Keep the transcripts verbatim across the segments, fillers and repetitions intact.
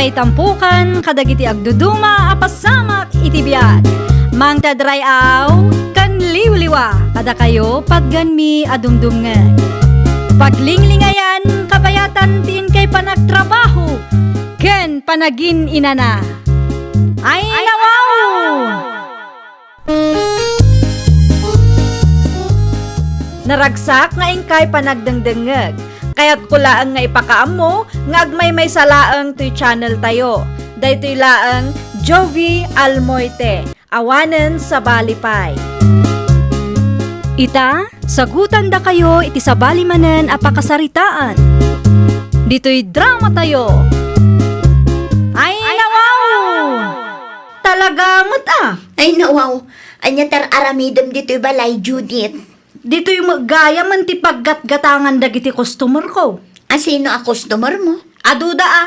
Ay tampukan kadagiti agduduma a pasamak iti biag. Mangted ray-aw ken liwliwa kadakayo patgenmi a dumdumngeg. Paglinglingayan, kabayatan ti inkay panagtrabaho ken panagin-inana. Ay, nawaw! Naragsak nga inkay panagdengdengngeg. Kayatko laeng nga ipakaammo nga agmaymaysa laeng toy channel tayo. Daytoy laeng Jovie Almoite, awanen sabali pay. Ita, sagutandakayo iti sabali manen a pakasaritaan. Ditoy drama tayo. Ay, nawaw! Talaga met a. Ay, nawaw. Ania ti ar-aramidem ditoy balay, Judith? Ditoy met gayam ti paggatgatangan dagiti customer ko. A, sino a customer mo? Aduda a.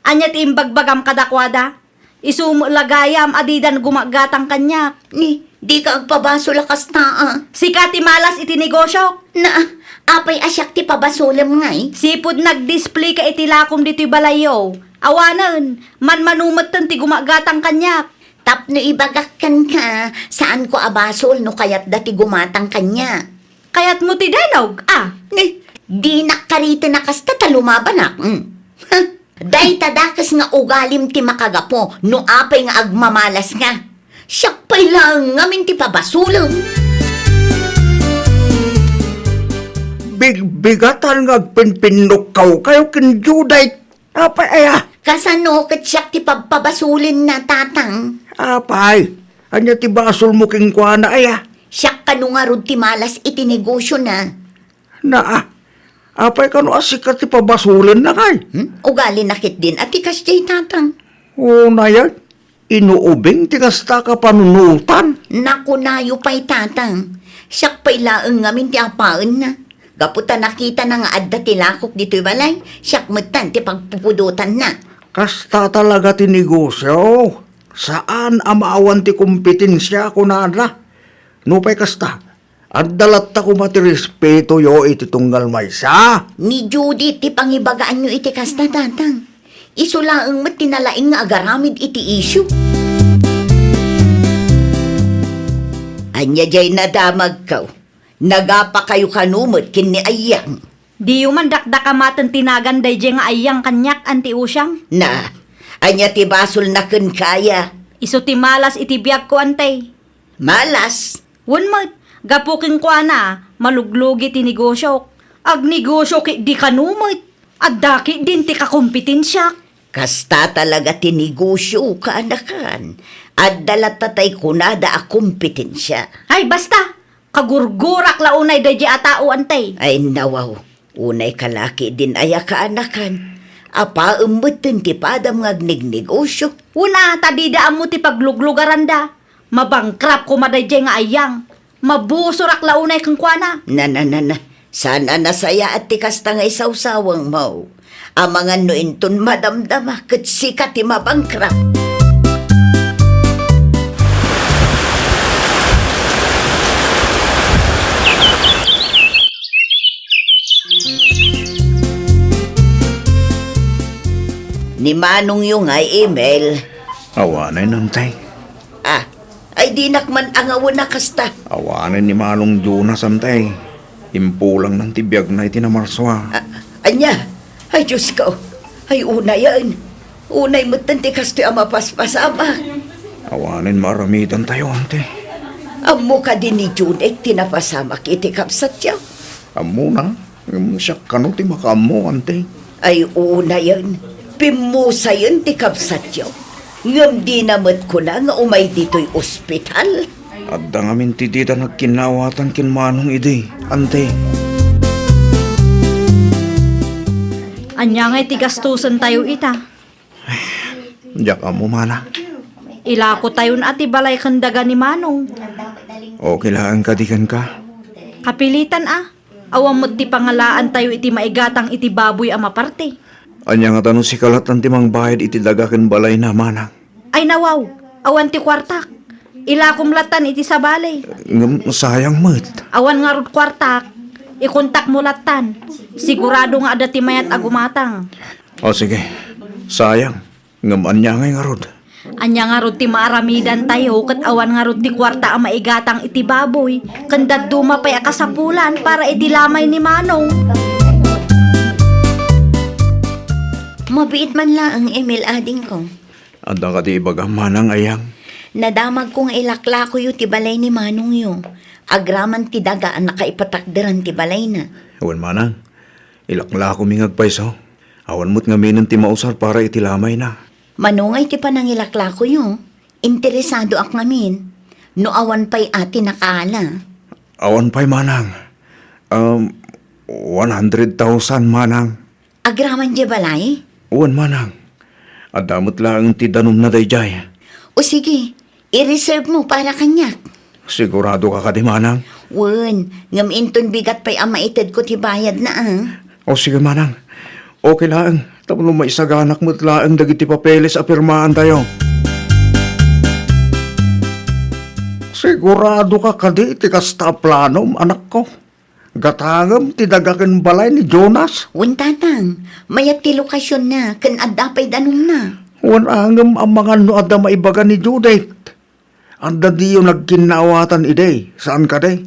Ania ti imbagbagam kadakuada? Isu met la gayam a didan gumagatang kaniak. Ni, dika agpabasol a kasta a. Sika ti malas iti negosio. Na, apay a siak ti pabasolem ngay? Sipud nagdisplay ka iti lakom ditoy balayyo. Awanen, manmano metten ti gumagatang kaniak. Tapno ibagak kenka, saanko a basol no kayatda ti gumatang kaniak. Kayatmo ti denog, a? Ni, dinak kariten a kasta ta lumabanak. Mm. Ha? Dayta dakes nga ugalim ti makagapu no apay nga agmamalas nga. Siak pay laeng ngamin ti pabasolem. Bigbigatan nga agpinpinnukawkayo ken Judith. Apay aya? Kasano ket siak ti pabpabasolenna, Tatang? Apay, ania ti basolmo kenkuana aya? Siak kano ngarud ti malas iti negosiona. Naa, apay kano a sika ti pabasolenna ngay? Hmm? Ugalina ketdin a ti kasdiay, Tatang. Unayen, inuubing ti kasta a kapanunotan. Nakunayo pay, Tatang. Siak pay laeng ngamin ti apaenna. Gapu ta nakitana nga adda ti lakok ditoy balay, siak metten ti pagpupudotanna. Kasta talaga ti negosio. Saan a maawan ti kompetensia, kunana. Nupay kasta, adda latta koma ti respetoyo iti tunggal maysa. Ni Judith ti pangibagaanyo iti kasta, Tatang. Isu laeng met ti nalaing nga agaramid iti isyu. Ania diay nadamagko? Nagapakayo kano met ken ni Ayang? Diyo man dakdakamaten ti nagan daydiay nga Ayang kaniak, Anti Usiang? Na, ania ti basolna kenka aya? Isu ti malas iti biagko, Anti. Malas? Wen met, gapu kenkuana, maluglugi ti negosiok. Agnegosio ketdi kano met. Adda ketdin ti kakompetensiak. Kasta talaga ti negosio, kaanakan. Adda latta tay kunada a kompetensia. Ay, basta! Kagurgurak la unay daydiay a tao, Anti. Ay, nawaw. Unay ka la ketdin aya, kaanakan. Apaem metten ti padam nga agnegnegosio. Wen a, ta dida ammo ti pagluglugaranda. Mabankrupt koma daydiay nga Ayang. Mabusorak la unay kenkuana. Na, na, na, na. Saan a nasayaat ti kasta nga isawsawangmo. Amangan no inton madamdama ket sika ti mabankrupt. Ni manongyo ngay, Emil? Awanen, Anti. Ah, ay dinak man angawen a kasta. Awanen ni Manong Jonas, Anti. Impulangnan ti biagna iti Namarsua. Ah, ania? Ay, Diosko. Ay, unayen. Unay metten ti kastoy a mapaspasamak. Awanen maaramidantayo, Anti. Ammo kadi ni Junek ti napasamak iti kabsatyo? Ammona. Ngem siak kano ti makaammo, Anti? Ay, unayen, pimmusayen ti kabsatyo. Ngem dina met kuna nga umay ditoy ospital. Adda ngamin ti dida nagkinnawatan ken Manong idi, Anti. Ania ngay ti gastosentayo ita? Diak ammo, Mana. Ilakotayon a ti balay ken daga ni Manong. Okay laeng kadi kenka? Kapilitan a. Awan met ti pangalaantayo iti maigatang iti baboy a maparte. Ania ngata no sika lattan ti mangbayad iti daga ken balayna, Manang? Ay nawaw, awan ti kuartak. Ilakom lattan iti sabali. Ngem sayang met. Awan ngarud kuartak. Ikontakmo lattan. Sigurado nga adda ti mayat a gumatang. O sige, sayang. Ngem ania ngay ngarud? Ania ngarud ti maaramidantayo ket awan ngarud ti kuarta a maigatang iti baboy, ken dadduma pay a kasapulan para iti lamay ni Manong? Mabiit man laeng, Emil, adingko. Adda kadi ibagam, Manang Ayang? Nadamagko nga ilaklakoyo ti balay ni Manongyo. Agraman ti daga a nakaipatakderan ti balayna. Wen, Manang. Ilaklakomi nga agpayso. Awan met ngaminen ti mausar para iti lamayna. Mano ngay ti panangilaklakoyo? Interesadoak ngamin. No awan pay a ti nakaala. Awan pay, Manang. Um, one hundred thousand, Manang. Agraman diay balay? Wen, Manang. Adda met laeng ti danumna daydiay. O sige, i-reserve mo para kaniak. Sigurado ka kadi, Manang? Wen, ngem inton bigat pay a maitedko ti bayadna, ah. O sige, Manang. Okay laeng. Tapno maisaganak met laeng dagiti papeles a pirmaantayo. Sigurado ka kadi ti kasta a planom, anakko? Gatangem ti daga ken balay ni Jonas? Wen, Tatang. Mayat ti lokasionna ken adda pay danumna. Wen, ngem amangan no adda maibaga ni Judith. Adda diyo nagkinnaawatan idi, saan kadi?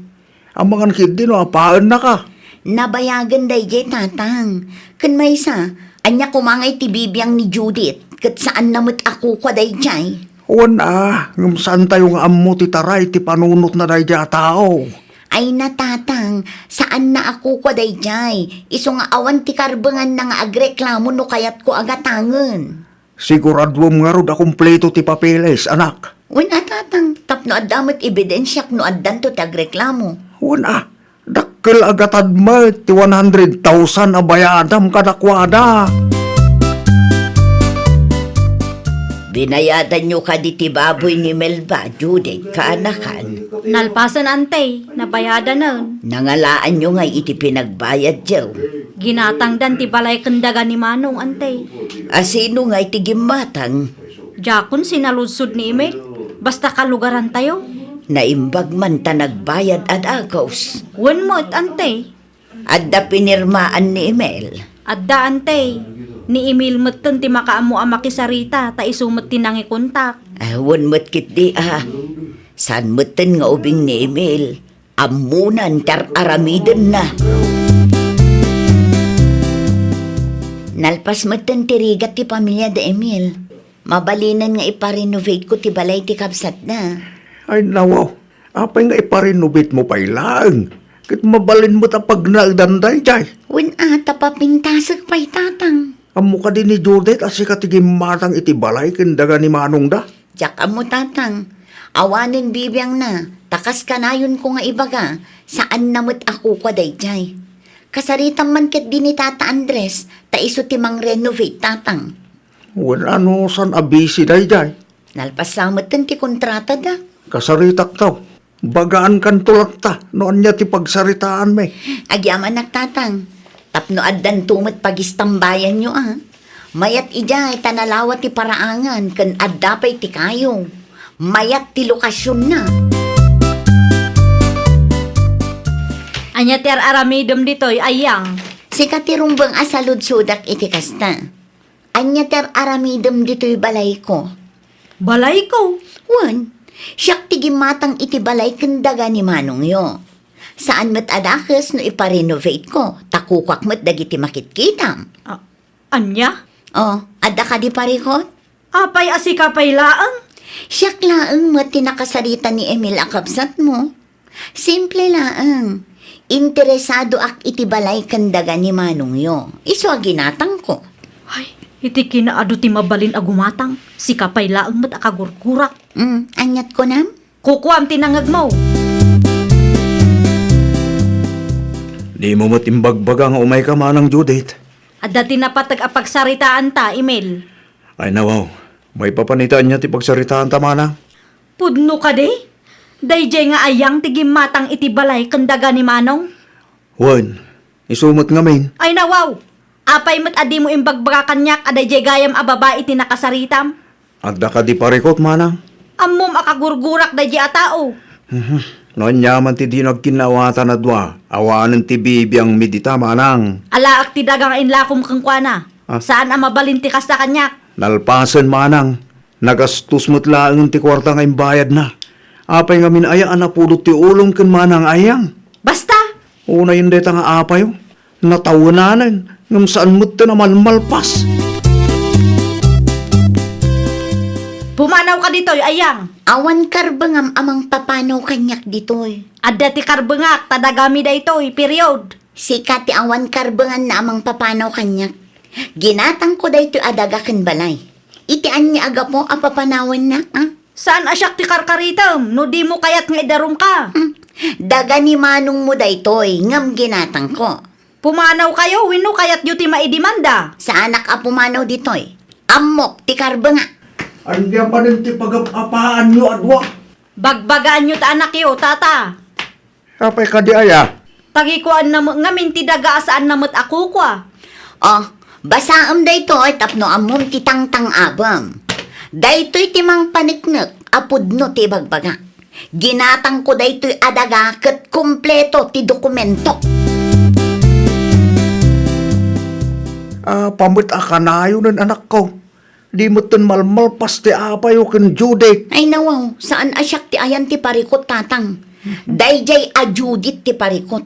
Amangan ketdi no apaennaka. Nabayagen daydiay, Tatang. Ken maysa, ania koma ngay ti bibiang ni Judith, ket saanna met a kukua daydiay? Wen a, ngem saantayo nga ammo ti taray ti panunotna daydiay a tao. Ay na, Tatang, saanna a kukua daydiay. Isu nga awan ti karbenganna nga agreklamo no kayatko a gatangen. Siguraduem ngarud a kompleto ti papeles, anak. Wen a, Tatang, tapno adda met ebidensiak no addanto ti agreklamo. Wen a, dakkel a gatad met ti one hundred thousand a bayadam kadakuada. Binayadanyo kadi ti baboy ni Melba, Judith, kaanakan? Nalpasen, Ante, nabayadanen. Nangalaanyo ngay iti pinagbayadyo? Ginatangdan ti balay ken daga ni Manong, Ante. A sino ngay ti gimmatang? Diakon sinaludsod ni Emil. Basta kalugarantayo. Naimbag man ta nagbayad a dagus. Wen met, Ante. Adda pinirmaan ni Emil? Adda, Ante. Ni Emil metten ti makaammo a makisarita, ta isu met ti nangikontak. Ah, wen met ketdi, ah. Saan metten nga ubing ni Emil? Ammonan ti ar-aramidenna. Nalpas metten ti rigat ti pamilya da Emil. Mabalinen nga ipa-renovateko ti balay ti kabsatna. Ay, nawaw. Apay nga ipa-renovatemo pay laeng? Ket mabalin met a pagnaedan daydiay. Wen a, ta papintasek pay, Tatang. Ammo kadi ni Judith a sika ti gimmatang iti balay ken daga ni manongda? Diak ammo, Tatang. Awanen bibiangna, ta kas kanayonko nga ibaga, saanna met a kukua daydiay. Kasaritam man ketdi ni Tata Andres, ta isu ti mang-renovate, Tatang. Wen a, no saan a busy daydiay? Nalpas sa metten ti kontratada. Kasaritakto. Bagaankanto latta no ania ti pagsaritaanmi. Agyamanak, Tatang. Tapno addanto met pagistambayanyo, a. Mayat idiay ta nalawa ti paraangan ken adda pay ti kayo. Mayat ti lokasionna. Ania ti ar-aramidem ditoy, Ayang? Sika ti rumbeng a saludsodak iti kasta. Ania ti ar-aramidem ditoy balayko? Balayko? Wen, siak ti gimmatang iti balay ken daga ni manongyo. Saan met a dakes no ipa-renovateko, ta kukuak met dagiti makitkitam. A-, ania? O, adda kadi parikut? Apay a sika pay laeng? Siak laeng met ti nakasarita ni Emil a kabsatmo. Simple laeng. Interesadoak iti balay ken daga ni manongyo. Isu a ginatangko. Ay, iti kinaadu ti mabalin a gumatang, sika pay laeng met a kagurgurak. Mm, aniat kunam? Kukuam ti nangngegmo. Dimo met imbagbaga nga umayka, Manang Judith. Adda ti napateg a pagsaritaanta, Emil. Ay, nawaw. Maipapan ita ania ti pagsaritaanta, Manang? Pudno kadi? Daydiay nga Ayang ti gimmatang iti balay ken daga ni Manong? Wen, isu met ngamin. Ay, nawaw! Apay met a dimo imbagbaga kaniak a daydiay gayam a babai ti nakasaritam? Adda kadi parikut, Manang? Ammom a kagurgurak daydiay a tao. Mhm. No aniaman ti dino agkinnaawatan a dua, awanen ti bibiangmi dita, Manang. Alaek ti daga nga inlakom kenkuana. Ah. Saan a mabalin ti kasta kaniak. Nalpasen, manang. Nagastos met laeng ti kuarta nga imbayadna. Apay ngamin aya a napudot ti ulom ken manang Ayang? Basta! Unayen dayta nga apayo. Natawenanen, ngem saan met ti namalmalpas. Pumanawka ditoy, Ayang. Awan karbengam a mangpapanaw kaniak ditoy. Adda ti karbengak, ta dagami daytoy, period. Sika ti awan karbenganna a mangpapanaw kaniak. Ginatangko daytoy a daga ken balay. Iti ania a gapu a papanawennak, a? Saan a siak ti karkaritem no dimo kayat nga idarumka? Hmm. Daga ni manongmo daytoy, ngem ginatangko. Pumanawkayo wenno kayatyo ti maidemanda? Saanak a pumanaw ditoy. Ammok ti karbengak. Ania manen ti pagap-apaanyo a dua? Bagbagaanyo ta anakyo, tata. Apay kadi aya? Tagikuaenna met ngamin ti daga a saanna met a kukua. Oh, basaem daytoy tapno ammom ti tangtang-abem. Daytoy ti mangpaneknek a pudno ti ibagbagak. Ginatangko daytoy a daga ket kompleto ti dokumento. Apay met a kanayonen, anakko? Di metten malmalpas ti apayo ken Judith. Ay, nawaw, saan a siak ti ayan ti parikut, tatang. Daydiay a Judith ti parikut.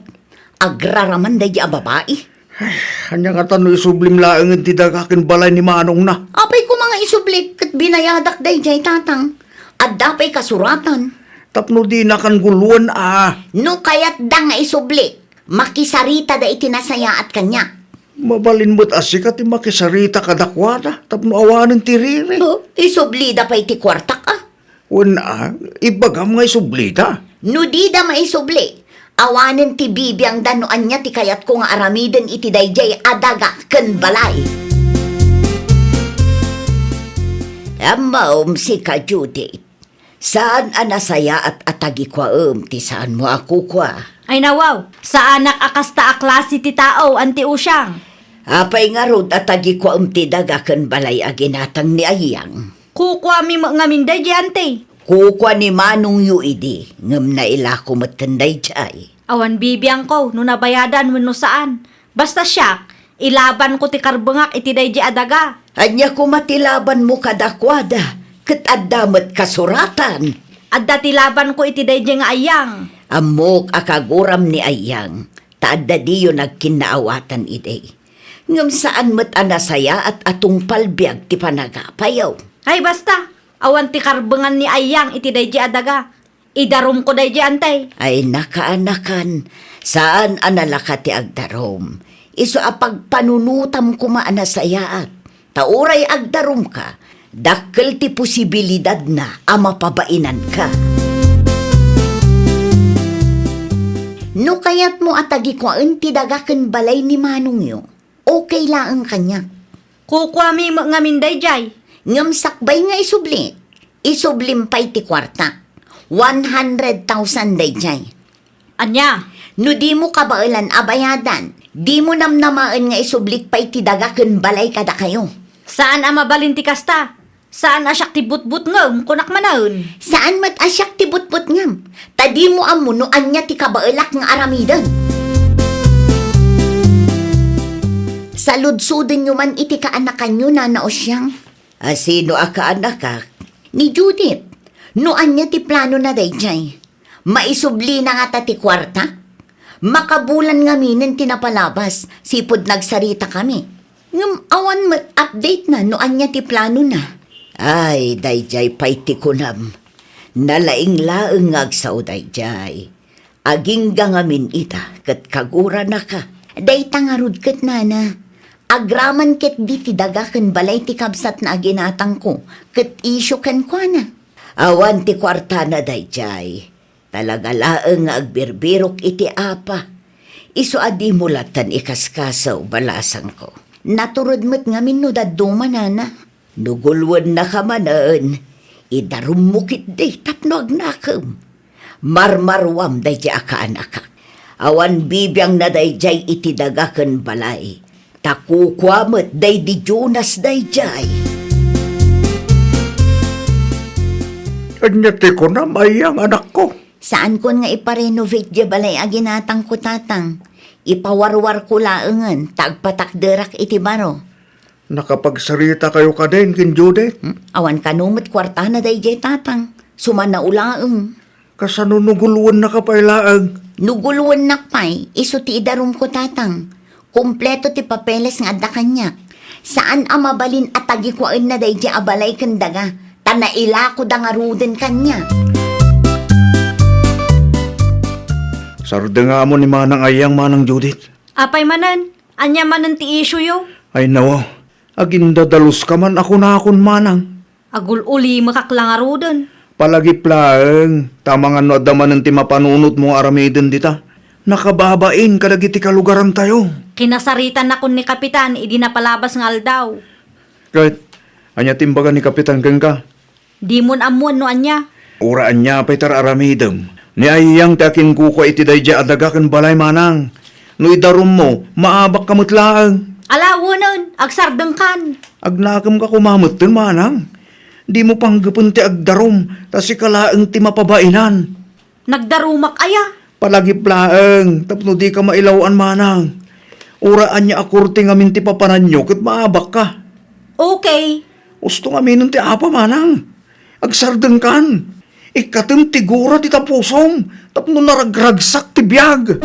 Agraraman daydiay a babai. Ay, ania ngata no isublim laengen ti daga ken balay ni manongna? Apay koma nga isubli ket binayadak daydiay, tatang. Adda pay kasuratan. Tapno dinakan guloen a. No kayatda nga isubli, makisaritada iti nasayaat kaniak. Mabalin met a sika ti makisarita kadakuada tapno awanen ti riri. Oh, isublida pay ti kuartak, a? Wen a, ibagam nga isublida. No dida maisubli, awanen ti bibiangda no ania ti kayatko nga aramiden iti daydiay a daga ken balay. Ammom, sika, Judith. Saan a nasayaat a tagikuaem ti saanmo a kukua. Ay, nawaw, saanak a kasta a klase ti tao, Anti Usiang. Apay ngarud a tagikuaem ti daga ken balay a ginatang ni Ayang? Kukuami met ngamin daydiay, Anti. Kukua ni manongyo idi, ngem nailako metten daydiay. Awan bibiangko no nabayadan wenno saan. Basta siak, ilabanko ti karbengak iti daydiay a daga. Ania koma ti labanmo kadakuada, ket adda met kasuratan? Adda ti labanko iti daydiay nga Ayang. Ammok a kaguram ni Ayang, ta adda diyo nagkinnaawatan idi. Ngem saan met a nasayaat a tungpal biag ti panagapayo. Ay, basta, awan ti karbengan ni Ayang iti daydiay a daga. Idarumko daydiay, Anti. Ay, nakaanakan, saan a nalaka ti agdarum. Isu a pagpanunotam koma a nasayaat, ta uray agdarumka, dakkel ti posibilidadna a mapabainanka. No kayatmo a tagikuaen ti daga ken balay ni manongyo, okay laeng kaniak. Kukuami met ngamin daydiay. Ngem sakbay nga isubli, isublim pay ti kuarta. One hundred thousand daydiay. Ania? No dimo kabaelan a bayadan, dimo namnamaen nga isublik pay ti daga ken balay kadakayo. Saan a mabalin ti kasta. Saan a siak ti butbutngem, kunak manen. Saan met a siak ti butbutngem, ta dimo ammo no ania ti kabaelak nga aramiden. Saludsodenyo man iti kaanakanyo, Nana Usiang. A sino a kaanakak? Ni Judith. No ania ti planona daydiay? Maisublina ngata ti kuarta? Makabulan ngaminen ti napalabas, sipud nagsaritakami. Ngem awan met update na no ania ti planona. Ay, daydiay pay ti kunam. Nalaing laeng nga agsao daydiay. Agingga ngamin ita ket kaguranaka. Dayta ngarud ket, nana. Agraman ketdi ti daga ken balay ti kabsatna a ginatangko ket isyu kenkuana. Awan ti kuartana daydiay. Talaga laeng nga agbirbirok iti apa. Isu a dimo lattan ikaskasaw, balasangko. Natured met ngamin no dadduma, nana. No gulwennaka manen, idarummo ketdi tapno agnakem. Marmaruam daydiay a kaanakak. Awan bibiangna daydiay iti daga ken balay. Ta kukua met daydi Jonas daydiay. Ania ti kunam, Ayang, anakko? Saankon nga iparenovate diay balay a ginatangko, tatang. Ipawarwarko laengen ta agpatakderak iti baro. Nakapagsaritakayo kadin ken Judith? Hmm? Awan kano met kuartana daydiay, Tatang. Sumannao laeng. Kasano no gulwennaka pay laeng? No gulwennak pay, isu ti idarumko, Tatang. Kompleto ti papeles nga adda kaniak. Saan a mabalin a tagikuaenna daydiay a balay ken daga, ta nailakoda ngaruden kaniak. Sardengam ni Manang Ayang, Manang Judith. Apay manen? Ania manen ti issue-yo? Ay, nawa. Agindadaluska man a kunakon, Manang. Agul-ulimekak la ngaruden. Palagip laeng, ta amangan no adda manen ti mapanunotmo nga aramiden dita. Nakababain kadagiti kalugarantayo. Kinasaritanakon ni Kapitan idi napalabas nga aldaw. Ket, ania ti imbaga ni Kapitan kenka? Dimon ammoen no ania. Uray ania pay ti ar-aramidem. Ni Ayang ti akinkukua iti daydiay a daga ken balay, Manang. No idarummo, maabakka met laeng. Ala, wenen, agsardengkan. Agnakemka koma metten, Manang. Dimo panggepen ti agdarum, ta sika laeng ti mapabainan. Nagdarumak aya? Palagip laeng, tapno dika mailaw-an, Manang. Uray ania a korte ngamin ti papananyo ket maabakka. Okay. Usto ngaminen ti apa, Manang. Agsardengkan. Ikkatem ti gura ti tapusom, tapno naragragsak ti biag.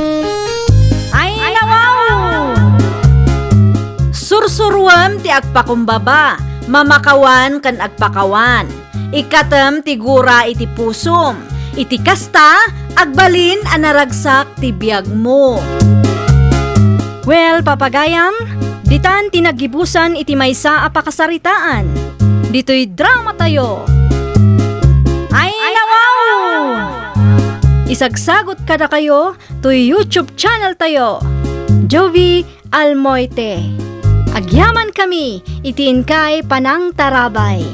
Ay, nawaw! Sursuruem ti agpakumbaba, mamakawan ken agpakawan. Ikkatem ti gura iti pusom. Iti kasta, agbalin a naragsak ti biagmo. Well, papagayam, ditan ti naggibusan iti maysa a pakasaritaan. Ditoy dramatayo. Ay, nawaw! Isagsagot kadakayo toy YouTube channel tayo, Jovie Almoite. Agyamankami iti inkay panangtarabay.